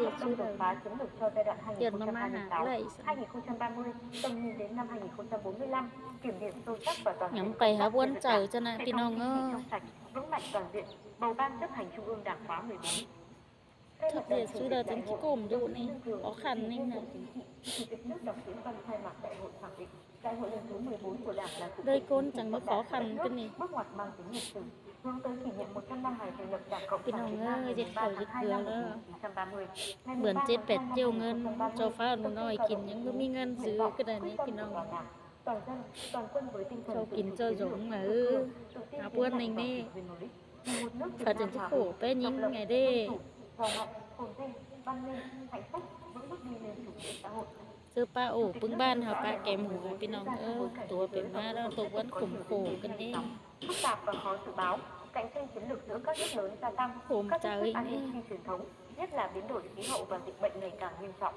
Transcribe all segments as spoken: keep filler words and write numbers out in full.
Đột phá chiến lược cho giai đoạn hai nghìn không trăm hai mươi sáu, hai nghìn không trăm ba mươi, tầm nhìn đến năm hai nghìn không trăm bốn mươi lăm, kiểm điểm sâu sắc và toàn diện công tác xây dựng Đảng, hệ thống chính trị trong sạch, vững mạnh toàn diện, bầu ban chấp hành trung ương Đảng khóa mười bốn. Thay mặt Đảng Chủ tịch Đại hội, Chủ tịch nước Nguyễn Phú Trọng, Chủ tịch nước Đặng Tiến Văn thay mặt Đại hội khẳng định, Đại hội lần thứ mười bốn của Đảng là sự kiện chính trị trọng đại của đất nước, bước ngoặt mang tính lịch sử, hướng tới kỷ niệm một trăm năm ngày thành lập Đảng Cộng sản Việt Nam ngày mười ba tháng hai năm một nghìn chín trăm ba mươi, ngày mười ba tháng hai năm một nghìn chín trăm ba mươi, tập trung cao độ thực hiện nguyện vọng, quyết tâm của toàn Đảng, toàn dân, toàn quân với tinh thần phấn đấu, tự tin, kiên trì, vì mục đích, vì một nước Việt Nam hòa bình, độc lập, dân chủ, giàu mạnh, phồn vinh, văn minh, hạnh phúc, vững bước đi lên chủ nghĩa xã hội. ເຊີປາໂອປຶ້ງບ້ານເຮົາປະແກມຫົວ ພີ່ນ້ອງເອີຍ ຕົວເປັນມາແລ້ວຕົວເພິ່ນຂົມໂຂງກັນເດ້ Phức tạp và khó dự báo, cạnh tranh chiến lược giữa các nước lớn gia tăng, các thách thức an ninh phi truyền thống, nhất là biến đổi khí hậu và dịch bệnh ngày càng nghiêm trọng.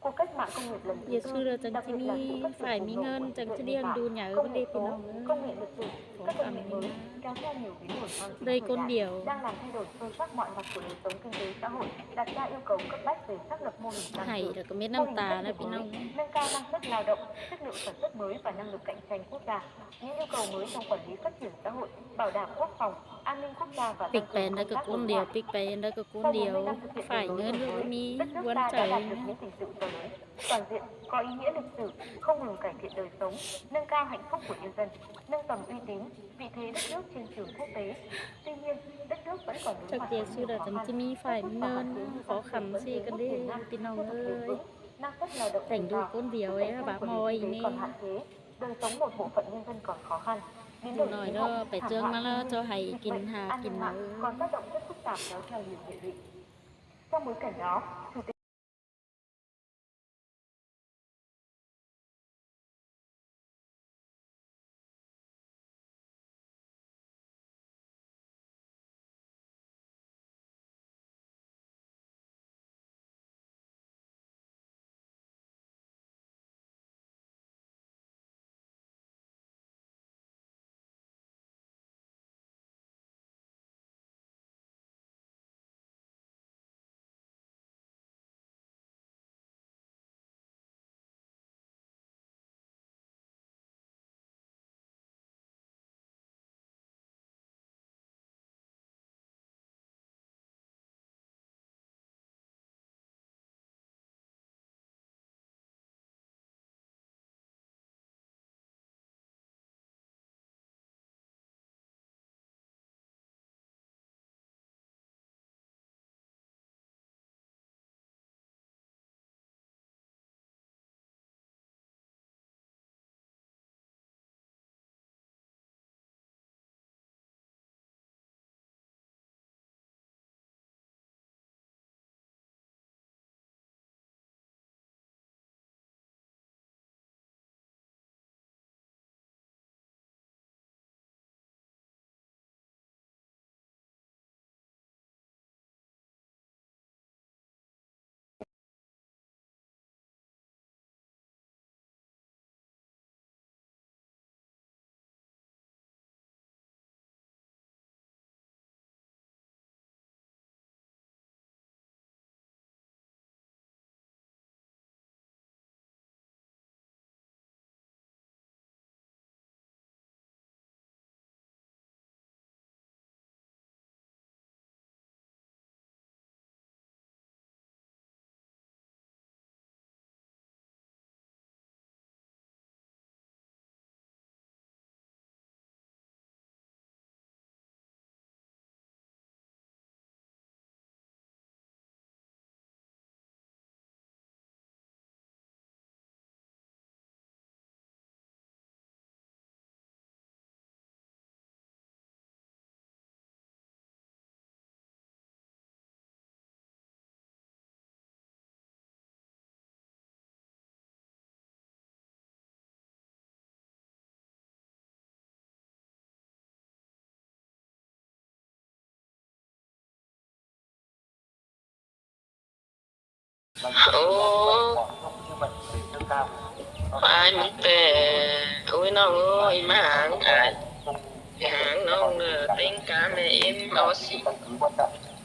Cuộc cách mạng công nghiệp lần thứ tư, đặc biệt là sự phát triển đồng bộ trí tuệ nhân tạo, công nghệ số, công nghệ lịch sử, các công nghệ mới, kéo theo nhiều biến đổi mang tính thời đại, đang làm thay đổi sâu sắc mọi mặt của đời sống kinh tế xã hội, đặt ra yêu cầu cấp bách về xác lập mô hình tăng trưởng, mô hình phát triển mới, nâng cao năng suất lao động, chất lượng sản xuất mới và năng lực cạnh tranh quốc gia, những yêu cầu mới trong quản lý phát triển xã hội, bảo đảm quốc phòng, an ninh quốc gia và tăng cường công tác đối ngoại. Sau bốn mươi năm thực hiện đổi mới, đất nước ta đã đạt được những thành tựu to lớn, toàn diện, có ý nghĩa lịch sử, không ngừng cải thiện đời sống, nâng cao hạnh phúc của nhân dân, nâng tầm uy tín, vị thế đất nước trên trường quốc tế. Tuy nhiên, đất nước vẫn còn đối mặt với nhiều khó khăn, thách thức do bản tuyến ngư dân sự Trung Quốc Việt Nam chưa thực sự bền vững, năng suất lao động chưa cao, sự cạnh tranh của nền kinh tế còn hạn chế, đời sống một bộ phận nhân dân còn khó khăn, biến đổi khí hậu, thảm họa thiên nhiên, dịch bệnh, an ninh mạng còn tác động rất phức tạp kéo theo nhiều hệ lụy. Trong bối cảnh đó, Chủ tịch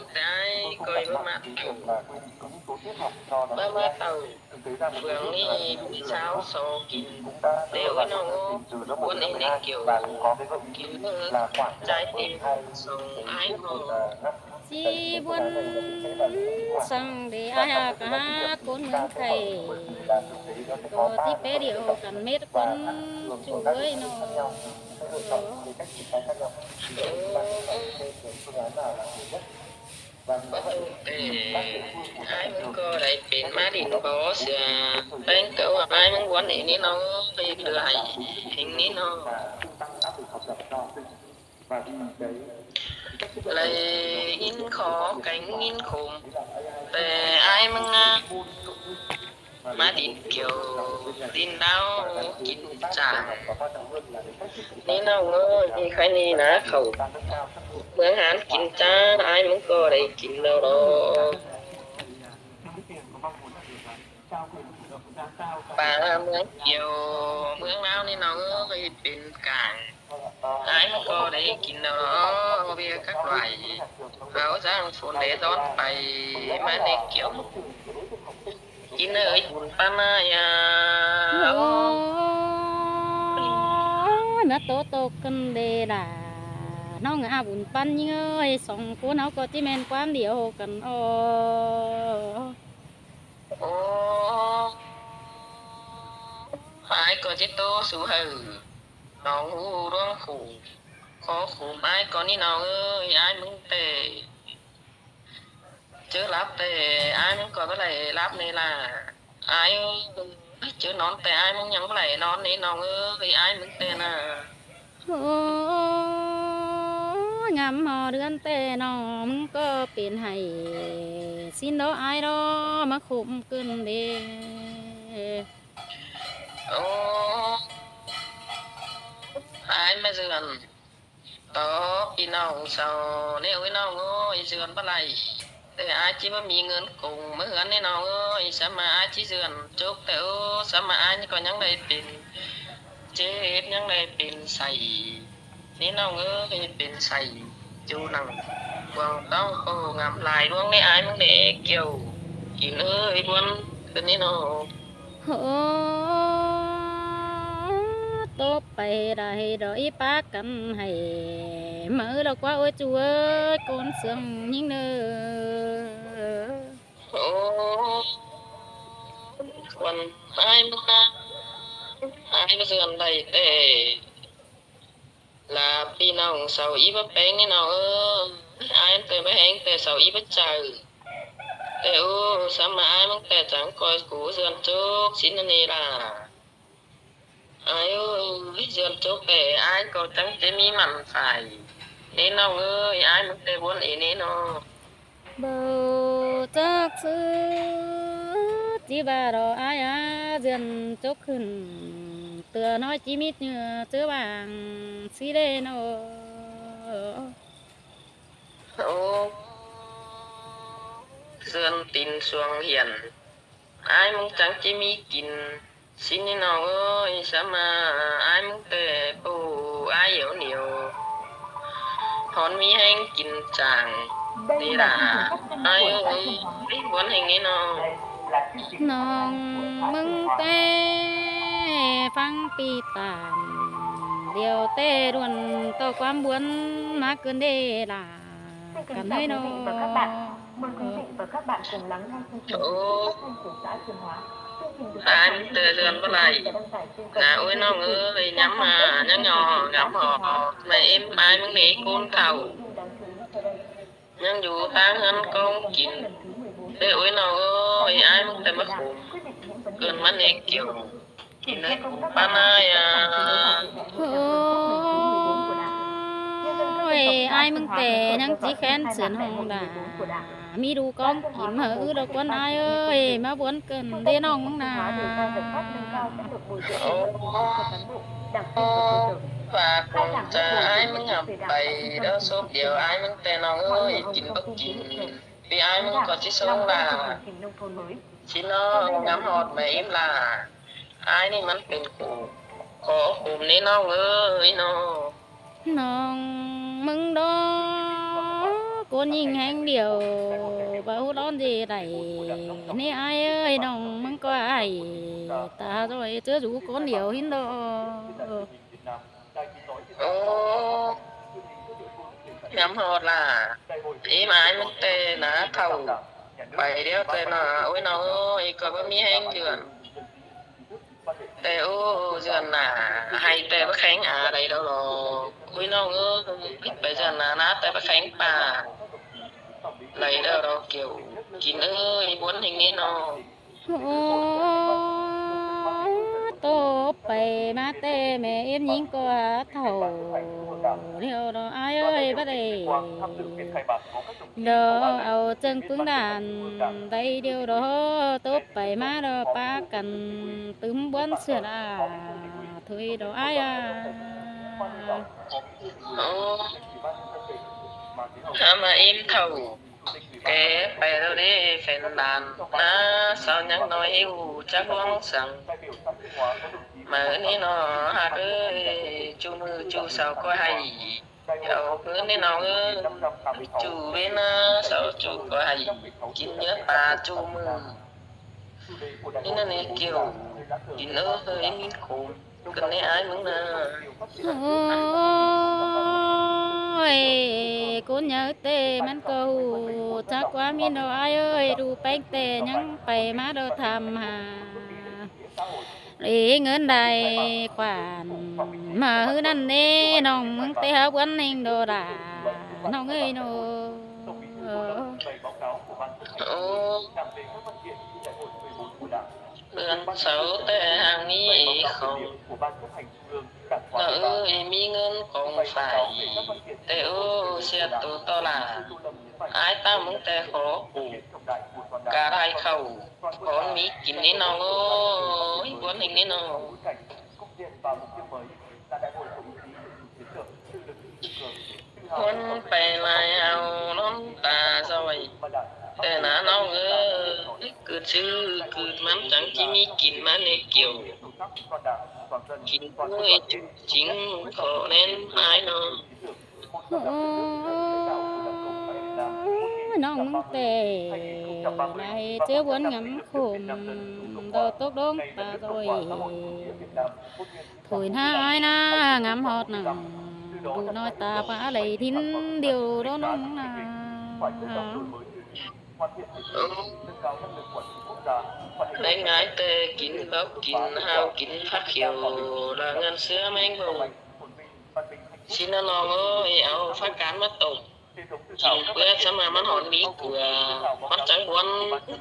Ơ, te ai koi bơh mă tao, bơh mă tao, bơh ni sao so kin, te ơ nŏng ơ, buôn ê nê kiêu, kin ơ, chai tê sŏng ai hŏ. Chi buôn sŏng đê ai ha ka kôn mưn khay, kŏ ti pe điêu kăn met kôn chu ơi nŏng. Ơ, ai mưn kŏ đei pên ma đin bŏ sia, pên kŏ ai mưn buôn ê nê nŏng, pe kơ ai, hên nê nŏng. Lei in khŏ keng in khŏm, pe ai mưn a, ma đin kiêu, đin đao, kin chang. Nê nŏng ơ, i khay nê na khŏ. Mưn hăn kin chang, ai mưn kŏ đei kin đao đao. Ba mưn kiêu, mưn nao nê nŏng ơ, i pên kang. Ai mưn kŏ đei kin đao đao, ơ, bia kăk lai. Ơ, jang phun đe don pay, ma nê kiêu. Kin ơi, bun pan a ya. Ơ, na to to kăn đe đa. Nŏng a bun pan nhing ơi, sŏng kôn nao kŏ ti men kuan điêu kăn ơ. Ơ, ai kŏ ti to su hơi. Nŏng hu ruang hu. Khŏ hu ai kŏ nê nŏng ơi, ai mưn te. Chơ lăp te, ai mưn kŏ bơh lai lăp nê la. Ai ơ, chơ non te ai mưn nhăng bơh lai non nê nŏng ơ, ai mưn te na. Ơ, ngăm hŏ dươn te nŏng mưn kŏ pên hay. Sin đŏ ai đŏ, ma khŭm kưn đê. Ơ, ai ma dươn. Tŏ, pi nŏng sau, nê ơi nŏng ơi, dươn bơh lai. Te ai chi bơh mi ngưn kông, mơ hưn nê nŏng ơi, sa ma ai chi dươn, chôk te ơ, sa ma ai nhi kŏ nhăng đei pên. Chê êp nhăng đei pên say. Nê nŏng ơi, pên say. Chu năng. Buang tŏng kô ngăm lai, buang nê ai mưn nê kiêu. Kin ơi, buôn, kơ nê nŏng. Hơ, tŏ pay đa hê đŏ i pa kăn hay, mơ lŏ kua ơi chu ơi, kôn sương nhing nơ. Ơ, kăn ai mơ na, ai mơ dươn đei te. La pi nŏng sau i bơh pêng nê nŏng ơ. Ai te bơh hêng te sau i bơh chaư. Te ơ, sa ma ai mưn te chang koi ku dươn chôk, sin nê la. Ai ơ, dươn chôk te ai kŏ chang chê mi măn phải. Nê nŏng ơi, ai mưn te buôn ê nê nŏng. Bơ chak sư, chi ba ro ai a dươn chôk khưn, tơ nŏ chi mĭt nhơ chơ bang si đê nŏng. Ơ, dươn tin suang hiên, ai mưn chang chi mi kin. Sin nê nŏng ơi, sa ma ai mưn te pô ai yeo niêu. Hon mi hêng kin chang. Nê la ai ơi, buôn hêng nê nŏng. Nŏng mưn te phang pi tăn. Điêu te đuôn tŏ kuam buôn ma kưn đê la. Kăn hơi nŏng. Ơ, ai mưn te dươn bơh lai. Na ơi nŏng ơi, nhăm a, nhăm nho, ngăm hŏ, ma êm ai mưn nê kôn thao. Nhăm ju tang hăn kông kin. Ê, ôi nong ơi, ai mưng te mă khum. Gưn mă ne kiêu. Ôi nong ơi, ai mưng te nang ji khen sưn hong da. Mi du kong kim hơ ư đô kuôn ai ơi, mă buôn gưn de nong mưng na. Ơ, và cũng chả ai mưng hăm pay đô sốp điêu ai mưng te nong ơi, kin bâk kin. Bi ai mưng kô ji sông la. Ji nong ngắm hot me im la. Ai ni măn pên khum. Khô khum ni nong ơi nong. Nong mưng đô. Kôn nhing heng điêu. Ba hút đón ji đảy. Ni ai ơi nong mưng kô ai. Ta rồi chớ rủ kôn điêu hin đô. Ơ, ngắm hot la. Im ai mưng te na thâu. Pay điêu te na, ôi nong ơi, kô bơ mi heng dưn. Te ơ, dưn na, hay te bơ kheng a đảy đô lo. Ôi nong ơi, pay dưn na, na te bơ kheng pa. Đảy đô lo kiêu. Kin ơi, buôn heng ni nong. Ơ, tôp pay mă te me im nhing kô a thâu. Điêu đô ai ơi bă đê. Đô ao chơng pưng đàn. Đảy điêu đô tôp pay mă đô pa căn tưm buôn sưn a. Thôi đô ai a. Ơ. Hăm a im thâu. Kê pay đô ni phen đàn. Na sao nhăng noi iu chắc huang săng. Mơ ni nong hă kơ chu mư chu sao kô hay. Ơ, kơ ni nong ơ. Chu bê na sao chu kô hay. Kin nhớ ta chu mư. Ni na ne kiêu. Kin ơ, ơ, im in khum. Kơ ne ai mưng na. Ôi, kôn nhớ te măn kô hu, chắc quá mi nong ai ơi, đu peng te nhăng pay mă đô tham ha. Ê, ngân đài khoản mă hư năn ne, nong mưng te hao buôn heng đô đa, nong ơi nong. Ơ. Bươn sao te hang ni ê khong. Nong ơi, mi ngân khong phải. Te ơ, sia tu to la. Ai ta mưng te khô. Ka rai khâu. Khon mi kin ni nong ơi. Buôn heng ni nong. Khon pay lai ao nong ta soi. Te na nong ơi. Gưt sư, gưt măn chăng ji mi kin mă ne kiêu. Kin ơi, chu jing khô nen ai nong. Ơ, nong mưng te lai chơ buôn ngắm khùm, đô tôk đông ta rồi. Thôi na ai na ngắm hot na, đu noi ta pa lây thin điêu đô nong na. Ơ. Neng ai te kin bâk kin hao kin phak hiêu la ngăn sứa meng bông. Ji na nong ơi, ao phak kan mă tôk. Kin bươn sa mă măn hon mi kua, măn chăng buôn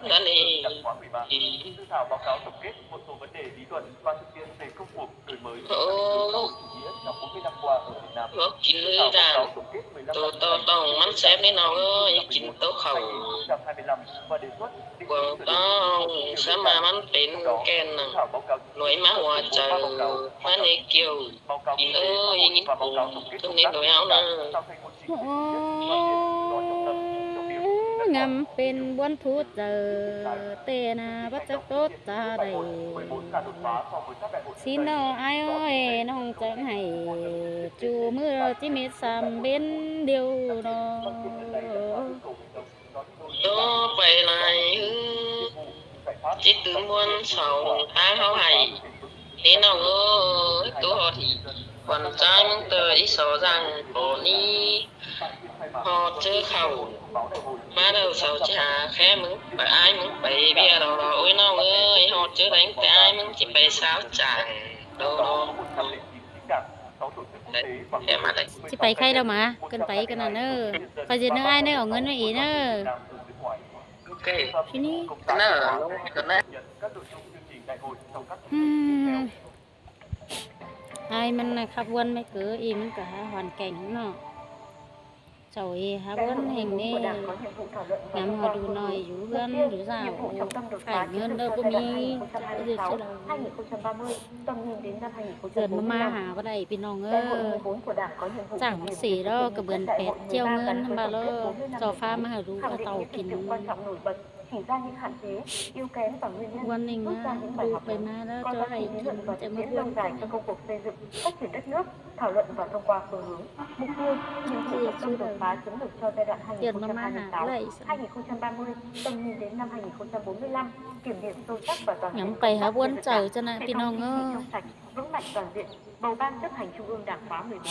đa ni. Ơ, ơ, kin ơi đa. Tô, tô, tong măn sep ni nong ơi, kin tô khâu. Kuông tong sa mă măn pên ken nong. Nuôi mă hua chaư, mă ne kiêu. Kin ơi, kin khum, tơm ne nuôi ao na. Ơ, ngắm pên buôn thu chaư, te na bát chắc tốt ta đảy. Xin nong ai ơi, nong chăng hay, chu mư ji mết sam bên điêu nong. Đô pay lai ư. Ji tưm buôn song tang hao hay. Ni nong ơi, tu hot hi. Khuôn chai mưng tơ i so jang kô ni. Hot chơ khâu. Mă đô sao ji ha khe mưng, pay ai mưng pay bia đô đô. Ôi nong ơi, hot chơ đeng te ai mưng ji pay sao chang. Đô đô. Ji pay khay đô mă, gưn pay gưn năn nơ. Pay ji nơ ai nơ, ao ngăn nơ i nơ. Kê. Ki ni. Nơ, nơ. Hmm. Ai, มัน นะครับ วันไม่เกิด อี มันก็หาหอนแก่งเนาะ เจ้าเอหาวันแห่งนี้ งามหอดูหน่อย อยู่เฮือนอยู่ซาว ขายเงินเด้อ บ่มี จะไปเฮ็ดจั่งใด เกิดมา มาหาบ่ได้ พี่น้องเอ้ย จ้างมันเสียแล้ว ก็เบือนแปดเจียวเงิน นั่นบ่าแล้ว เจ้าฟ้ามาหาดูเอาเต่ากิน วันหนึ่งนะ ดูไปมาแล้ว เจ้าไอ้กิน จะมาเพื่อนกัน Thảo luận và thông qua phương hướng, mục tiêu, nhiệm vụ trọng tâm đột phá chiến lược cho giai đoạn hai nghìn không trăm hai mươi sáu, hai nghìn không trăm ba mươi, tầm nhìn đến năm hai nghìn không trăm bốn mươi lăm, kiểm điểm sâu sắc và toàn diện công tác xây dựng Đảng, hệ thống chính trị, trong sạch, vững mạnh toàn diện, bầu ban chấp hành trung ương Đảng khóa mười bốn.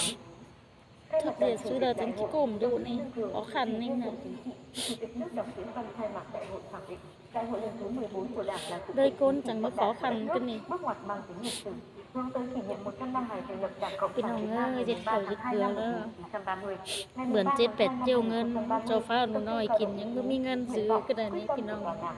Thay mặt đoàn chủ tịch đại hội, đồng chí Đương Kim, Chủ tịch nước Đặng Thủy Văn thay mặt đại hội khẳng định, Đại hội lần thứ mười bốn của Đảng là sự kiện chính trị trọng đại của đất nước, bước ngoặt mang tính lịch sử, hướng tới kỷ niệm một trăm năm ngày thành lập Đảng Cộng sản Việt Nam ngày mùng ba tháng hai năm một nghìn chín trăm ba mươi, ngày mùng ba tháng hai năm hai nghìn không trăm ba mươi, tập trung thảo luận nguyện vọng, nguyện vọng, quyết tâm của toàn Đảng.